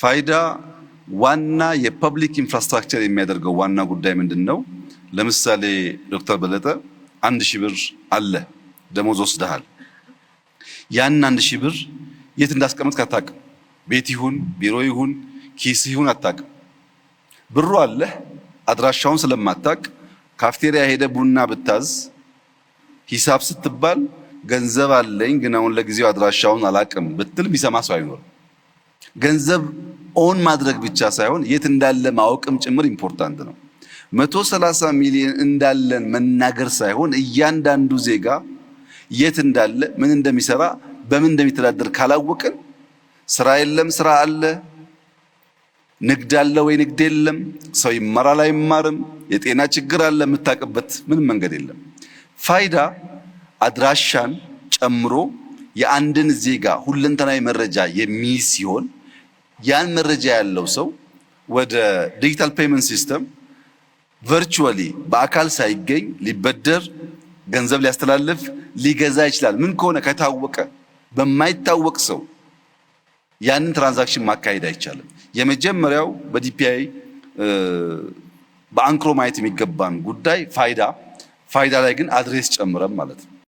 ፋይዳ ዋና የ public infrastructure የሚያደርገው ዋና ጉዳይ ምንድን ነው? ለምሳሌ ዶክተር በለጠ 1,000 ብር አለ፣ ደሞዝ ወስደሃል። ያን 1,000 ብር የት እንዳስቀመጥክ አታውቅም። ቤት ይሁን፣ ቢሮ ይሁን፣ ኪስ ይሁን አታውቅም። ብሩ አለህ፣ አድራሻውን ስለማታውቅ ካፍቴሪያ ሄደህ ቡና ብታዝ ሂሳብ ስትባል ገንዘብ አለኝ ግን አሁን ለጊዜው አድራሻውን አላውቅም ብትል የሚሰማ ሰው አይኖርም። ገንዘብ own ማድረግ ብቻ ሳይሆን የት እንዳለ ማወቅም ጭምር important ነው። 130 ሚሊዮን እንዳለን መናገር ሳይሆን እያንዳንዱ ዜጋ የት እንዳለ፣ ምን እንደሚሰራ፣ በምን እንደሚተዳደር ካላወቅን ስራ የለም፣ ስራ አለ፣ ንግድ አለ ወይ ንግድ የለም፣ ሰው ይማራል አይማርም፣ የጤና ችግር አለ፣ የምታውቅበት ምንም መንገድ የለም። ፋይዳ አድራሻን ጨምሮ የአንድን ዜጋ ሁለንተናዊ መረጃ የሚይዝ ሲሆን ያን መረጃ ያለው ሰው ወደ digital payment system virtually በአካል ሳይገኝ ሊበደር፣ ገንዘብ ሊያስተላልፍ፣ ሊገዛ ይችላል። ምን ከሆነ? ከታወቀ። በማይታወቅ ሰው ያንን transaction ማካሄድ አይቻልም። የመጀመሪያው በ DPI በአንክሮ ማየት የሚገባን ጉዳይ ፋይዳ፣ ፋይዳ ላይ ግን address ጨምረን ማለት ነው።